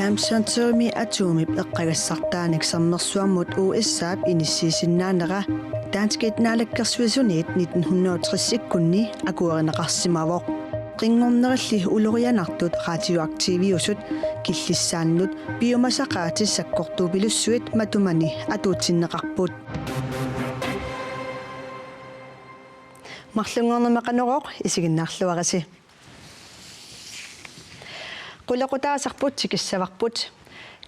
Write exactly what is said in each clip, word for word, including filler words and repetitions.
Camp Centurimi atomip eqqagassartaanik sermersuarmut U S A-p inissiisinnaanera danskit naalakkersuisuniit nitten hundrede og tres-ikkunni akuerineqarsimavoq. Qinngornerilli ulorianartut radioaktiviusut killissaannut piumasaqaatit sakkortuupilussuit matumani atuutsinneqarput. Marlunngornermi Qanorooq, isiginnaarluarisi. Qulequtaasarput tikissavarput.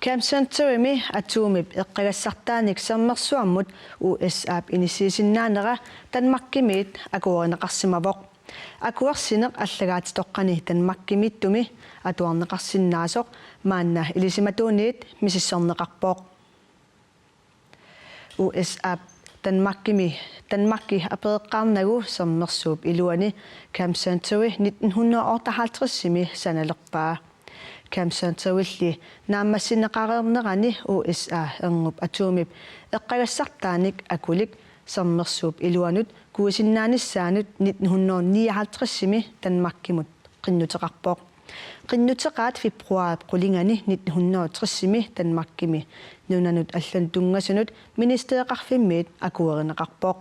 Camp Centurimi atomip eqqagassartaanik sermersuarmut U S A-p inissiisinnaanera Danmarkimiit akuerineqarsimavoq. Akuersineq allagaatitoqqani Danmarkimiittumi atuarneqarsinnaasoq maanna ilisimatuunniit misissorneqarpoq. U S A Danmarkimi, Danmarki apereqqaarnagu sermersuup iluani Camp Century nitten hundrede og otteoghalvtreds-imi sanalerpaa. Camp Centuryli naammassineqareernerani U S A erngup atomip eqqagassartaanik akulik sermersuup iluanut kuisinnaanissaanut nitten hundrede og nioghalvtreds-imi Danmarkimut qinnuteqarpoq. Qinnuteqaat februaarip qulingani nitten hundrede og tres-imi Danmarkimi nunanut allanut tunngasunut ministereqarfimmiit akuerineqarpoq.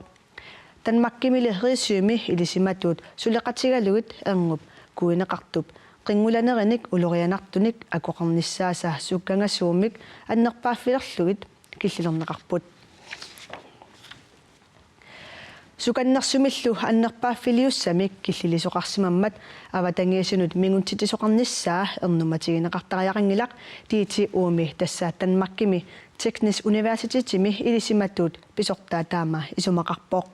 Danmarkimili Risømi ilisimatuut suleqatigalugit erngup kuineqartup qinngulanerinik ulorianartunik akoqarnissaasa sukkangasuumik annerpaaffilerlugit killilerneqarput. Sukannersumillu annerpaaffiliussamik killilisoqarsimammat avatangiisinut mingutsitsisoqarnissaa ernummatigineqartariaqanngilaq D T U-mi, tassa Danmarkimi Teknisk Universitetimi ilisimatuut pisortaa taama isumaqarpoq.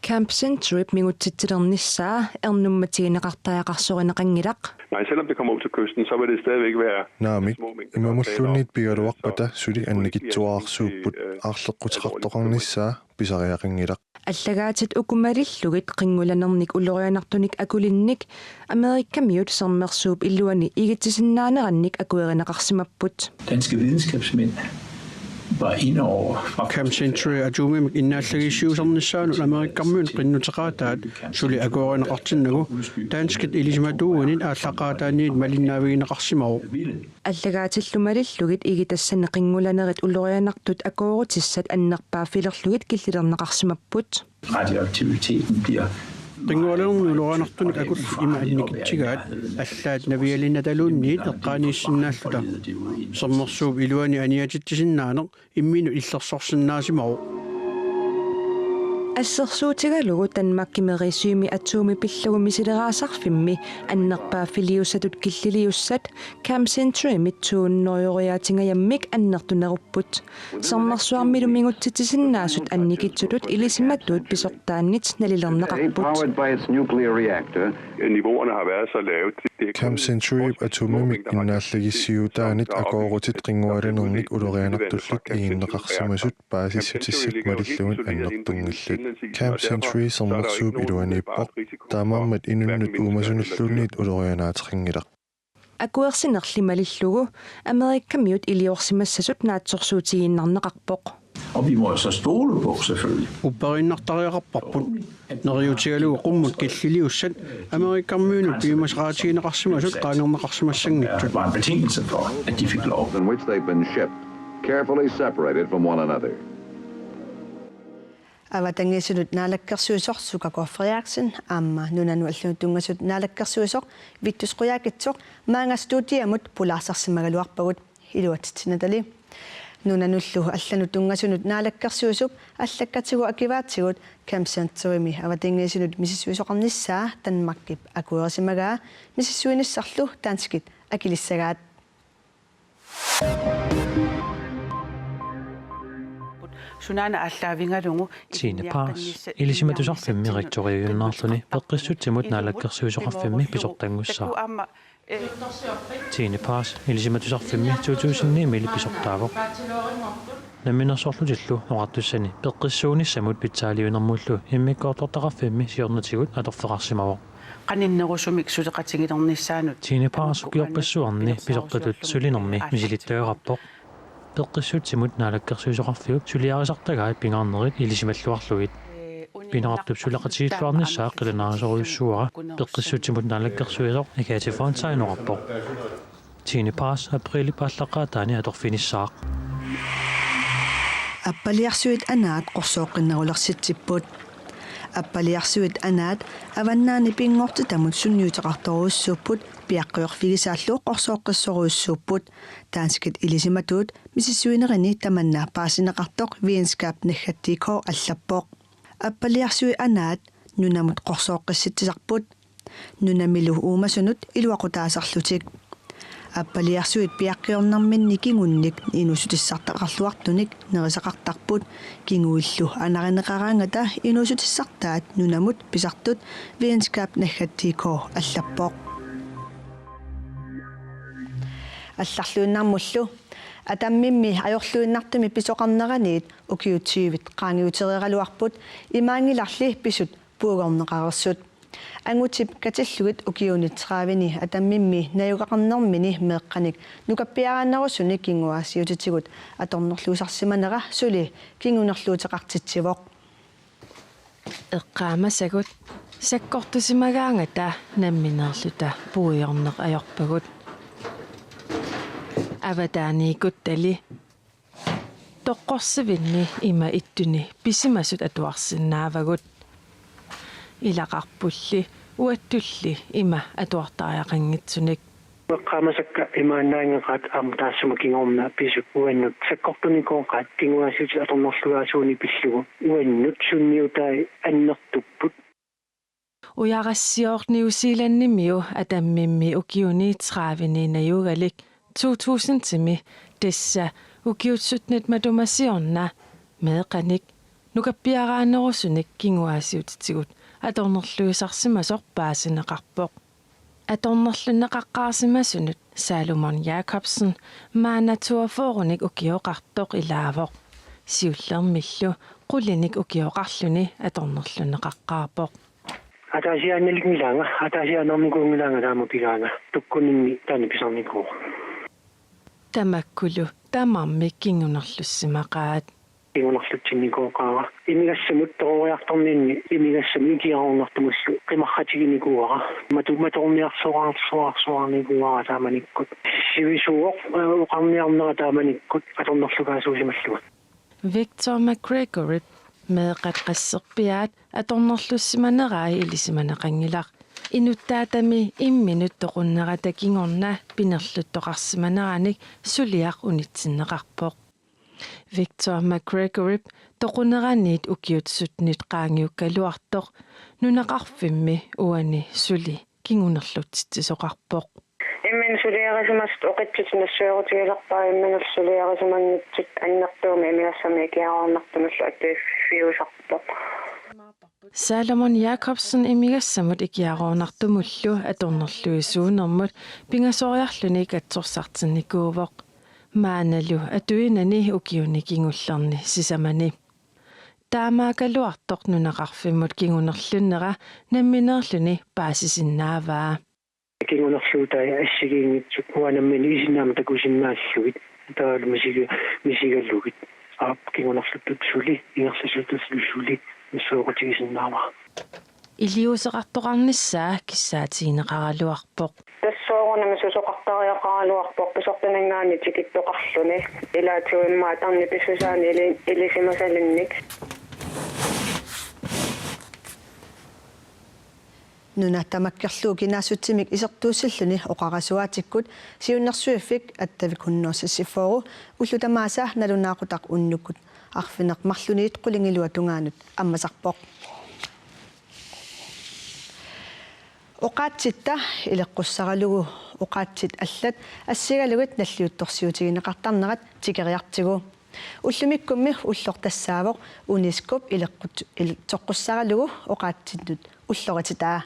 Camp Centuryp mingutsitsilernissaa ernummatigineqartariaqarsorineqanngilaq. Nej, selvom det kommer ud til kysten, så vil det stadigvæk være Naamik, små mængder, der er tale om. Imamulluunniit pigaluarpata suli annikitsuararsuupput, aarleqquteqartoqarnissaa pisariaqanngilaq. Allagaatit uku malillugit qinngulanernik ulorianartunik akulinnik Amerikamiut sermersuup iluani igitsisinnaanerannik akuerineqarsimapput. Danske videnskabsmænd var inde over. Camp Century atomimik innaallagiissiuisarnissaanut Amerikamiut qinnuteqaataat suli akuerineqartinnagu danskit ilisimatuuinit aallaqqaataaniit malinnaavigineqarsimavoq. Allagaatillu malillugit igitassani qinngulanerit ulorianartut akoorutissat annerpaaffilerlugit killilerneqarsimapput. Radioaktiviteten bliver Qinngualernerni ulorianartunik akullit ima annikitsigaat allaat navialinnataluunniit eqqaaniissinnaalluta. Sermersuup iluani aniatitsisinnaaneq imminut illersorsinnaasimavoq. Assersuutigalugu Danmarkimi Risømi atomi pillugu misileraasarfimmi annerpaaffiliussatut killiliussat Camp Centurymit to hundrede-riaatingajammik annertunerupput. Sermersuarmilu mingutsitsisinnaasut annikitsutut ilisimatuut pisortaannit nalilerneqarput. Powered by its nuclear reactor. Niveauerne har været så lave. Det er kun Camp Century forholdsvis små atomimik mængder innaallagiissiuutaanit radioaktivitet, der er akoorutit qinngualanernik ulorianartullit iginneqarsimasut paasissutissat malillugit annertunngillat. Camp Century sermersuup iluaniippoq. Taamaammat inunnut uumasunulluunniit ulorianaateqanngilaq. Akuersinerli malillugu Amerikamiut iliorsimassasut naatsorsuutigiinnarneqarpoq. Og vi må jo så stole på, selvfølgelig. Upperiinnartariaqarparput. Neriuutigalugu qummut killiliussat Amerikamiunut piumasaqaatigineqarsimasut qaangerneqarsimassanngitsut. Var en betingelse for, at de fik lov. In which they've been shipped, carefully separated from one another. Avatangiisinut naalakkersuisoq Sukakuaq Frederiksen aamma nunanut allanut tunngasut naalakkersuisoq Vittus Qujaukitsoq maanga studiamut pulaarsasimagaluarpagut, iluatsitsinatali. Nunanullu allanut tunngasunut naalakkersuisup allakkatigut akivaatigut Camp Centurymi avatangiisinut misissuisoqarnissaa Danmarkip akuerisimagaa misissuinissarlu danskit akilissagaat. Sunaana aallaavigalugu Tine Paas, ilisimatusarfimmi rektoriujunnaarluni peqqissutsimut naalakkersuisoqarfimmi pisortanngussaaq. Tine Paas, ilisimatusarfimmi to tusind ni-miilli pisortaavoq. Namminersorlutillu Oqartussani peqqissuunissamut pitsaaliuinermullu immikkoortortaqarfimmi siornatigut atorfeqarsimavoq. Qaninnerusumik suleqatigilernissaanut. Tine Paas ukiorpassuarni pisortatut sulinermi misilittagaqarpoq. Peqqissutsimut naalakkersuisoqarfiup suliarisartagaat pingaarnerit ilisimalluarlugit. Pineqartup suleqatigiilluarnissaa qilanaarisorujussuuara, peqqissutsimut naalakkersuisoq Agathe Fontain oqarpoq. Tiende Paas aprilip aallaqqaataani atorfinissaaq. Appaliarsuit anaat qorsooqqinnerulersitsipput. Appaliarsuit anaat avannaani pinngortitamut sunniuteqartorujussuupput, piaqqiorfigisaallu qorsooqqissorujussuupput. Danskit ilisimatuut misissuinerini tamanna paasineqartoq Videnskab naggat D K allappoq. Appaliarsuit anaat nunamut qorsooqqissitsisarput, nunamilu uumasunut iluaqutaasarlutik. Appaliarsuit piaqqiornerminni kingunnik inuussutissartaqarluartunik nerisaqartarput, kinguillu anarineqaraangata inuussutissartaat nunamut pisartut, Videnskab naggat D K allappoq. Allarluinnarmullu. Atammimmi ajorluinnartumik pisoqarneraniit ukiut tyvit qaangiutereeraluarput, imaanngilarli pisut puigorneqareersut. Angutip katillugit ukiuni tredivini Atammimmi najugaqarnermini meeqqanik nukappiaraannerusunik kinguaassiuutitigut atornerluisarsimanera suli kingunerluuteqartitsivoq. Eqqaamasagut sakkortusimagaangata nammineerluta puigorneq ajorpagut. Avataaniikkuttali toqqorsivinni ima ittuni pisimasut atuarsinnaavagut. Ilaqarpulli uattulli ima atuartariaqanngitsunik. Eqqaamasakka imaannaanngikkaat aamma taassuma kingorna pisut uannut sakkortunikuugaat kinguaassiuutit atornerlugaasuunik pillugu uannut sunniutai annertupput. Ujarassiooq New Zealandimiu Atammimmi ukiuni tredivini najugalik to tusindimi tassa ukiut syttenit matuma siorna meeqqanik nukappiaraannerusunik kinguaassiuutitigut atornerluisarsimasoq paasineqarpoq. Atornerlunneqaqqaarsimasunut Salomon Jakobsen maanna toogfyrrenik ukioqartoq ilaavoq. Siullermillu qulinik ukioqarluni atornerlunneqaqqaarpoq. Ataasiaannalinngilaanga, ataasiaannarnikuunngilaanga taama pigaanga, tukkuninni taanna pisarnikuuvoq. Tamakkulu tamarmik kingunerlussimaqaat. Kingunerlutsinnikooqaara. Imigassamut peroriartorninni imigassamut ikiaroornartumullu qimarratiginikuuara. Matu-, matorniarsuarsuarsuarnikuuara taamanikkut. Sivisuuvoq, eh, oqarniarnera taamanikkut atornerlugaasuusimallunga. Victor McGregoryp meeqqat qasserpiaat atornerlussimanerai ilisimaneqanngilaq. Inuttaatami imminut toqunnerata kingorna pinerluttoqarsimaneranik suliaq unitsinneqarpoq. Victor McGregoryp toquneraniit ukiut syttenit qaangiukkaluartoq nunaqarfimmi uani suli kingunerlutsitsisoqarpoq. Imminut suliarisimasut oqitsutut nassuerutigilerpara, imminullu suliarisimanngitsut annertuumik imigassamut ikiaroornartumullu atuiffiusarpoq. Salomon Jakobsen imigassamut ikiaroornartumullu atornerluisuunermut pingasoriarluni katsorsartinnikuuvoq. Maannalu atuinani ukiuni kingullerni sisamani. Taamaakkaluartoq nunaqarfimmut kingunerlunnera nammineerluni paasisinnaavaa. Kingunerluutai assigiinngitsut uanga nammineq isinnaammik takusinnaallugit. Taavalu misigi-, misigalugit. Aap, kingunerluttut suli, ingerlasuutullu suli, nassuerutigisinnaavara. Iliuuseqartoqarnissaa kissaatigineqaraluarpoq. Tassuuna susoqartariaqaraluarpoq pisortanninngaanniit tikittoqarluni. Ilaatigut immaqa tarnip pissusaani ili-, ilisimasalinnik. Nuna tamakkerlugu kinaassutsimik isertuussilluni oqarasuaatikkut siunnersuiffik Attavik hundrede seksogfyrre ullut tamaasa nalunaaqutaq unnukkut arfineq-marlunniit qulingiluat tungaanut ammasarpoq. Oqaatsitta ileqqussaralugu oqaatsit allat assigalugit nalliuttorsiutigineqartarnerat tikeriartigu. Ullumikkummi ulloq tassaavoq UNESCO-p ileqqut-, ilitsoqqussaralugu oqaatsinnut ullorititaa.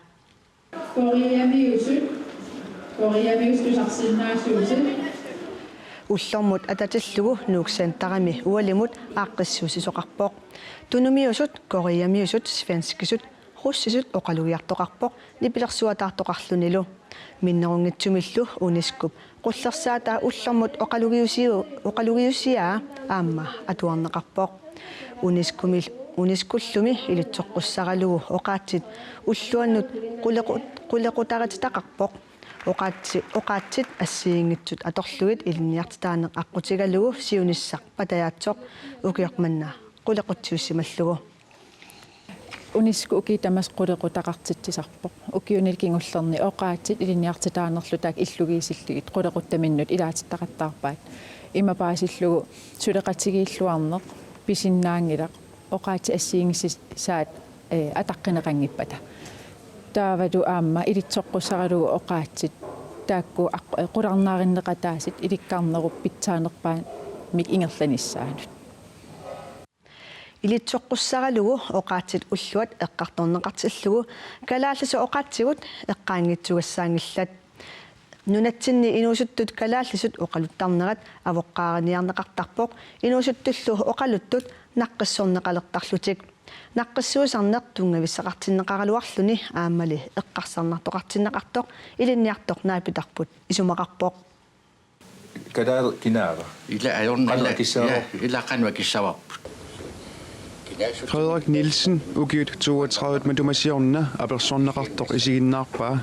Koreamiusut, Koreamiusut tusarsinnaasuutit. Ullormut atatillugu Nuuk Centerimi ualimut aaqqissuussisoqarpoq. Tunumiusut, koreamiusut, svenskisut, russisut oqalugiartoqarpoq nipilersuataartoqarlunilu. Minnerunngitsumillu UNESCO-p qullersaataa ullormut oqalugiusiu-, oqalugiusiaa aamma atuarneqarpoq. UNESCO-mil-, UNESCO-llumi ilitsoqqussaralugu oqaatsit ulluannut qulequ-, qulequtarititaqarpoq. Oqaatsi-, oqaatsit assigiinngitsut atorlugit ilinniartitaaneq aqqutigalugu siunissaq Patajaatsoq ukioq manna qulequtsiussimallugu. UNESCO ukiut tamassi qulequtaqartitsisarpoq. Ukiuni kingullerni oqaatsit ilinniartitaanerlu taakku illugiisillugit qulequttaminnut ilaatittaqattaarpaat. Ima paasillugu suleqatigiilluarneq pisinnaanngilaq oqaatsit assigiinngissaat, eh, ataqqineqanngippata. Taavalu aamma ilitsoqqussaralugu oqaatsit taakku aq-, eh, qularnaarinneqataasut ilikkarnerup pitsaanerpaamik ingerlanissaanut. Ilitsoqqussaralugu oqaatsit ulluat eqqartorneqartillugu kalaallisut oqaatsigut eqqaanngitsugassaanngillat. Nunatsinni inuusuttut kalaallisut oqaluttarnerat avoqqaariniarneqartarpoq inuusuttullu oqaluttut naqqissorneqalertarlutik. Naqqissuusarneq tunngavissaqartinneqaraluarluni aammali eqqarsarnartoqartinneqartoq ilinniartoq naapitarput isumaqarpoq. Kalaaleq kinaava? Ila ajorna. Qanoq ila, akissavarput? Ila, ila qanoq akissavarput. Frederik Nielsen, ukiut toogtredive matuma siorna apersorneqartoq isiginnaarpaa.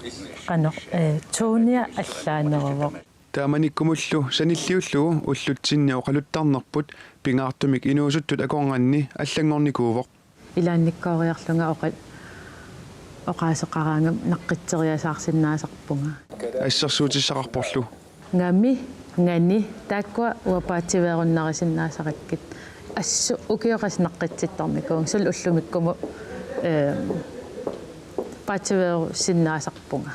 Qanoq, eh, tonia allaaneruvoq. Taamanikkumullu sanilliullugu ullutsinni oqaluttarnerput pingaartumik inuusuttut akornanni allanngornikuuvoq. Ilaannikkooriarlunga oqa-, oqaaseqaraangama naqqitseriasaarsinnaasarpunga. Assersuutissaqarporlu. Ngami, ngani, taakkua uanga paatsiveerunnaarisinnaasarakkit. Assut ukioqassaq naqqitsittarnikuuvunga, suli ullumikkumut, ehm, paatsiveerusinnaasarpunga.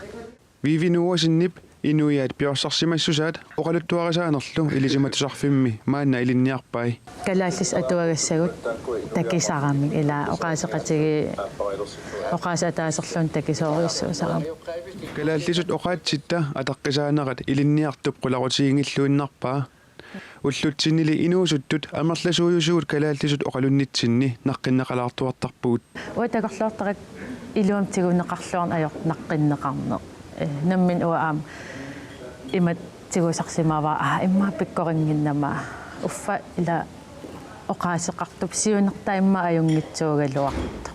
Vivi Noahsenip inuiaat piorsarsimassusaat oqaluttuarisaanerlu Ilisimatusarfimmi maanna ilinniarpai. Kalaallisut atuagassagut takisaramik ila oqaaseqatigiit oqaaseq ataaserluunniit takisoorujussuusaramik. Kalaallisut oqaatsitta ataqqisaanerat ilinniartup qularutiginngilluinnarpaa. Ullutsinnili inuusuttut amerlasuujusugut kalaallisut oqalunnitsinni naqqinneqalaartuartarpugut. Uanga takorloortarakku iluamik tiguneqarluarneq ajortoq naqqinneqarneq. Eh, nammineq uanga aamma imatut tigusarsimavara, aa, immaqa pikkorinnginnama. Uffa ila oqaaseqartup siunertaa immaqa ajunngitsuugaluartoq.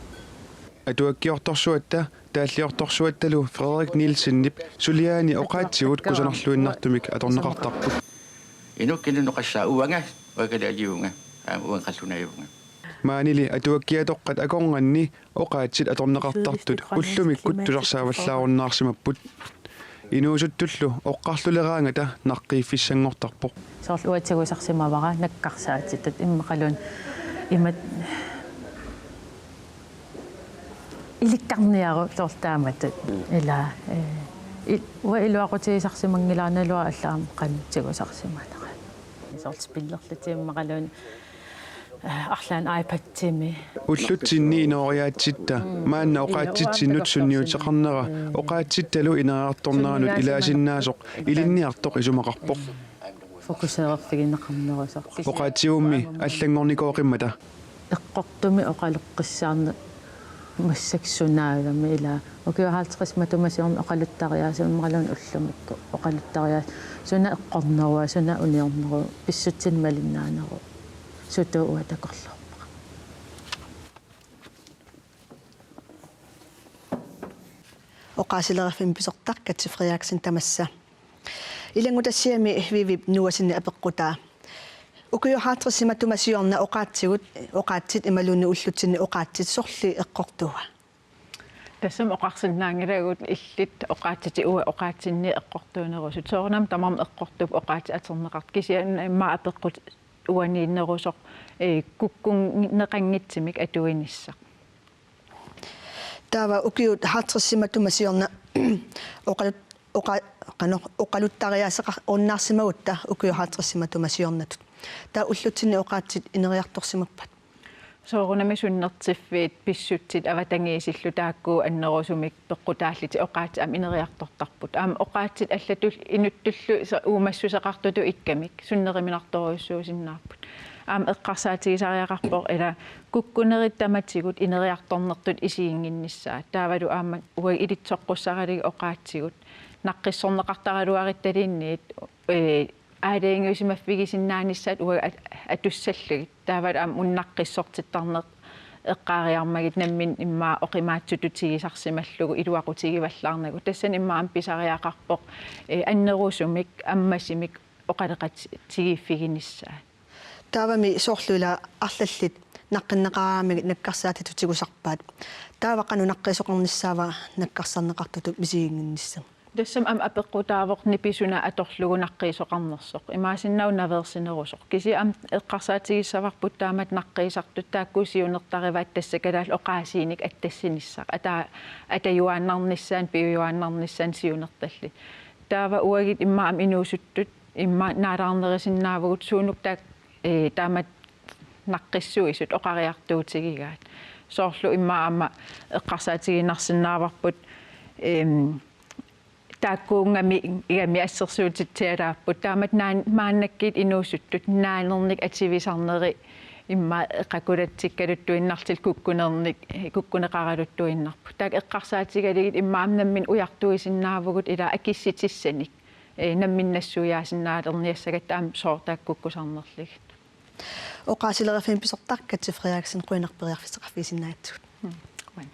Atuakkiortorsuatta, taalliortorsuattalu Frederik Nielsenip suliaani oqaatsigut kusanarluinnartumik atorneqartarput. Inukkini noqassaa uanga, uanga kalaaliuvunga, aamma uanga qallunaajuvunga. Maanili atuakkiatoqqat akornanni oqaatsit atorneqartartut ullumikkut tusarsaavallaarunnaarsimapput. Inuusuttullu oqqarluleraangata naqqiiffissanngortarpoq. Soorlu uanga tigusarsimavara nakkarsaatitat immaqaluunniit imatut ilikkarniaruk soorlu taamatut. Mm. Ila, eh, i-, uanga iluaqutigisarsimanngilara naluara allaat aamma qanoq tigusarsimanera. Soorlu spillerlutik immaqaluunniit, eh, arlaannik iPad-imi. Ullutsinni inooriaatsitta, mm, maanna oqaatsitsinnut sunniuteqarnera, mm, oqaatsittalu ineriartorneranut ilaasinnaasoq ilinniartoq isumaqarpoq. Fokuseerfigineqarnerusoq. Oqaatsivummi allanngornikooqimmata. Eqqortumik oqaloqqissaarneq massakkut sunaagami ila ukiut halvtreds matuma siorna oqaluttariaaseq immaqaluunniit ullumikkut oqaluttariaaseq suna eqqorneruva, suna uniorneruva, pissutsit malinnaaneruvoq. Sutuua takorloorpara. Oqaasileriffimmi pisortaq Katja Frederiksen tamassa. Ilanngutassiami Vivi Noahsenip apeqqutaa. Ukiut halvtredsit matuma siorna oqaatsigut, oqaatsit imaluunniit ullutsinni oqaatsit sorliit eqqortuua? Tassami oqarsinnaanngilagut illit oqaatsitit uagut oqaatsinni eqqortuunerusut. Soorunami tamarmik eqqortuupput oqaatsit atorneqartut kisianni immaqa apeqqut uaniinnerusoq, eh, kukkunneqanngitsumik atuinissaq. Taava ukiut halvtredsit matuma siorna oqalut-, oqa-, qanoq, oqaluttariaaseqarunnaarsimagutta ukiut halvtredsit matuma siornatut. Taava ullutsinni oqaatsit ineriartorsimappat? Soorunami sunnertiffiit, pissutsit, avatangiisillu taakku annerusumik peqqutaallutik oqaatsit aamma ineriartortarput. Aamma oqaatsit allatut inuttullu sa-, uumassuseqartutut ikkamik sunneruminartorujussuusinnaapput. Aamma eqqarsaatigisariaqarpoq ila kukkunerit tamatigut ineriartornertut isiginnginnissaat. Taavalu aamma uagut ilitsoqqussaralugit oqaatsigut naqqissorneqartaraluaruttaluunniit, ee, aalajangiusimaffigisinnaanissaat uagut at-, atussallugit. Taavalu aamma una naqqissortittarneq, eqqaariarmagit nammineq immaqa oqimaatsutut tigusarsimallugu iluaqutigivallaarnagu. Tassani immaqa aamma pisariaqarpoq, eh, annerusumik, ammasumik oqaloqatigiiffiginissaat. Taavami soorlu ila arlallit naqqinneqaramigit nakkarsaatitut tigusarpaat. Taava qanoq naqqiisoqarnissaava nakkarsaarneqartutut misiginnginnissaq? Tassami aamma apeqqutaavoq nipi suna atorlugu naqqiisoqarnersoq. Imaassinnaavoq naveersinerusoq. Kisianni aamma eqqarsaatigissavarput taamatut naqqiisartut taakku siunertarivaat tassa kalaallit oqaasiinik attassinissaq. Ata-, atajuaannarnissaannut, piujuaannarnissaannut siunertallit. Taava uagut immaqa aamma inuusuttut immaqa naalaarnerisinnaavugut suunuku taak-, ee, taamatut naqqissuisut oqariartuutigigaat. Soorlu immaqa aamma eqqarsaatigiinnarsinnaavarput, em, taakkuugamik, igami assersuutitsialaapput. Taamatut naan-, maannakkut inuusuttut naanernik atuisarneri immaqa eqakulatsikkaluttuinnartut kukkunernik, kukkuneqaraluttuinnarput. Taakku eqqarsaatigalugit immaqa aamma nammineq ujartuisinnaavugut ila akissutissanik. Ee, nammineq nassuiaasinnaalerniassagatta aamma soorlu taakku kukkusarnerlugit. Oqaasileriffimmi pisortaq Katti Frederiksen, qujanaq periarfissaqarfigisinnaagatsigut. Mm, qujan.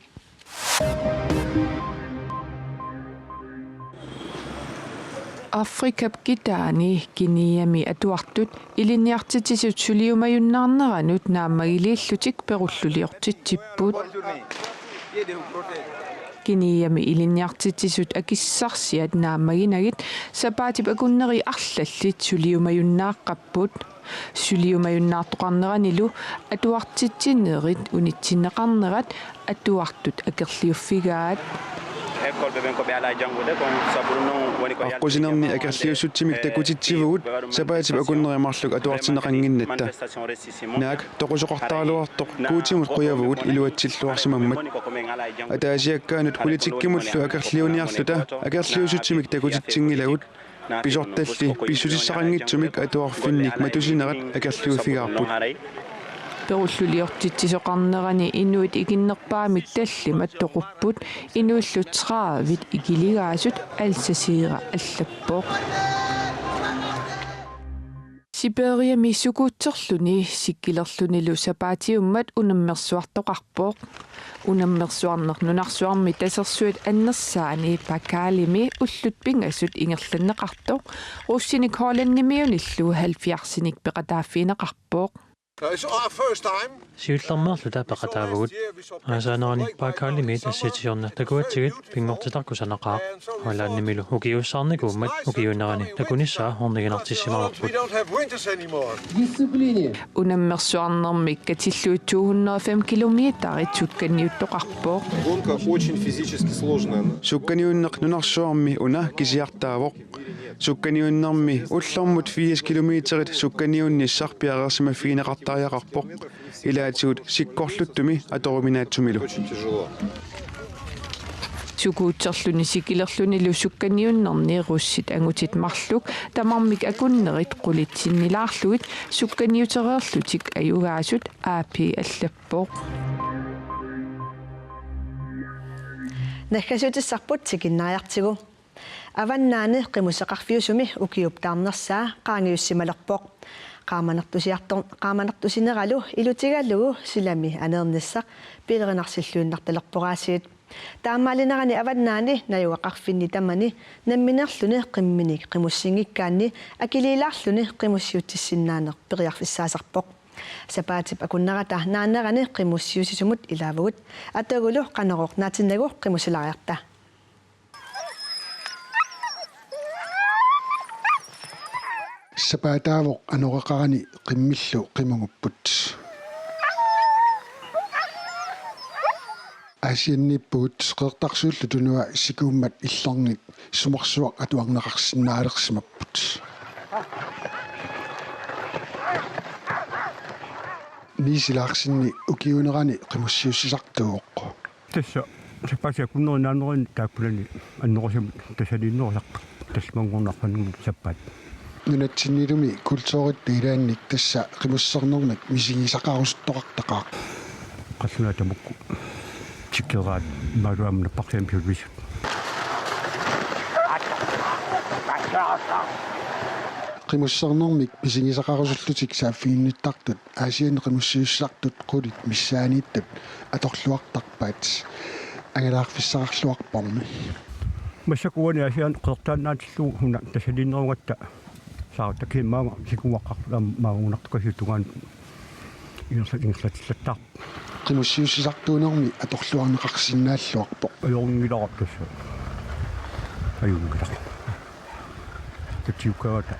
Afrikap kitaani Kenyami atuartut ilinniartitsisut suliumajunnaarneranut naammagiliillutik perulluliortitsipput. Kenyami ilinniartitsisut akissarsiat naammaginagit sapaatip akunneri arlallit suliumajunnaaqqapput. Suliumajunnaartoqarneranilu atuartitsinerit unitsinneqarnerat atuartut akerliuffigaat. Aqqusinerni akerliussutsimik takutitsivugut sapaatip akunneri marluk atuartinneqannginnatta. Naak toqusoqartaraluartoq Guutimut qujavugut iluatsilluarsimammat. Ataasiakkaanut politikkimullu akerliuniarluta akerliussutsimik takutitsinngilagut. Pisortalli pissutissaqanngitsumik atuarfinnik matusinerat akerliuffigaarput. Perulluliortitsisoqarnerani inuit ikinnerpaamik tallimat toqupput, inuillu tredive ikiligaasut Al Jazeera allappoq. Siberiami skuuterluni sikkilerlunilu sapaatiummat unammersuartoqarpoq. Unammersuarneq nunarsuarmi tasersuit annersaani Bakalimi ullut pingasut ingerlanneqartoq, russinik Hollandimiunillu halvfjerdsinik peqataaffigineqarpoq. Uh, it's our first time. Siullermeerluta peqataavugut. Aasaanerani Bakalimiit assigiitsiorneq takuatsigit pinngortitaq kusanaqaaq. Hollandimilu ukiuussaarnikuummat ukiuunerani takunissaa orniginartissimavarput. We don't have winters anymore. Unammersuarnermik katillugit to hundrede og fem kilometerit sukkaniuttoqarpoq. Гонка очень физически сложная. Sukkaniunneq nunarsuarmi una kisiartaavoq. Sukkaniunnermi ullormut firs kilometerit sukkaniunnissaq piareersimaffigineqartariaqarpoq. Ilaatigut sikkorluttumi atoruminaatsumilu. Skuuterluni sikkilerlunilu sukkaniunnerni russit angutit marluk tamarmik akunnerit qulitsinnilaarlugit sukkaniutereerlutik ajugaasut A P allappoq. Naggasiutissarput tikinnaariartigu. Avannaani qimusseqarfiusumi ukiup taarnersaa qaangiussimalerpoq. Qaamanertusiartor-, qaamanertusineralu ilutigalugu silami aneernissaq piilerinarsilluinnartalerpoq aasiit. Taamaalinerani Avannaani najugaqarfinni tamani nammineerluni qimminik qimussinngikkaanni akiliilaarluni qimussiutsissinnaaneq periarfissaasarpoq. Sapaatip akunnerata naanerani qimussiussisumut ilaavugut. Atagulu Qanorooq naatinnagu qimussilaariarta. Sapaataavoq anoraqarani qimmillu qimugupput. Aasianniippugut Qeqertarsuullu Tunua sikuummat illernit sumarsuaq atuarneqarsinnaalersimapput. Niels Larsenip ukiuunerani qimussiussisartuuvoq. Tassa sapaatip akunneri naanerani taakkunani annerusumik tassaniinnerusarput tallimanngornerani sapaat. Nunatsinnilumi kulturitta ilaannik tassa qimussernermik misigisaqarusuttoqartaqaaq. Qallunaat tamakku tikeraat imaluunniit napparsiamik sulvisut. Qimussernermik misigisaqarusullutik saaffiginnittartut Aasianni qimussiussisartut qulit missaaniittut atorluartarpaat angalaarfissaqarluarparmi. Massakkut uani Aasianni qeqertaannaatillugu una tassaniinnerugatta saartakiimmaanga sikuaqqarput aamma maangunartukasiuttugaan ingerla-, ingerlatillattarput. Qimussiussisartuunermi atorluarneqarsinnaalluarpoq. Ajorunngilara tassa. Ajunngilara. Tatsiukkaangata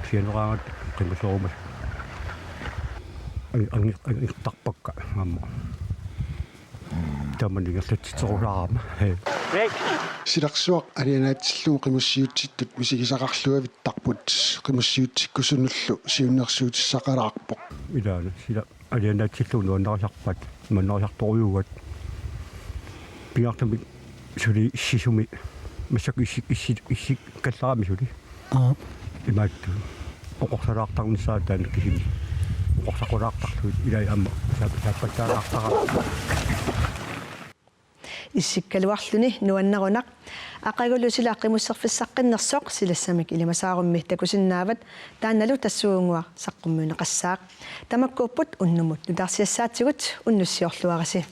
sianeraangata qimusserumasoq. Angi-, angi-, angertarpakka aamma. Tamanna ingerlatsitserusaarama. Hee. Silarsuaq alianaatsillugu qimussiutsittut misigisaqarluavittarput qimussiutsikkusunullu siunnersuutissaqalaarpoq. Ilaana sila alianaatsillugu nuannarisarpat, nuannarisartorujuugat. Pingaartumik suli issisumi, massakkut issi-, issi-, issikkallarami suli. Aap. Imaattoq oqorsalaartarnissaa taanna kisimi. Oqorsaqulaartarlugit ilai aamma saap-, saappattaalaartara. Issikkaluarluni nuannarunaq. Aqagulu sila qimusserfissaqqinnersoq silassamik ilimasaarummi takusinnaavat, taannalu tassuugunnguaq saqqummiunneqassaaq. Tamakkuupput unnummut nutaarsiassaatigut, unnussiorluarisi.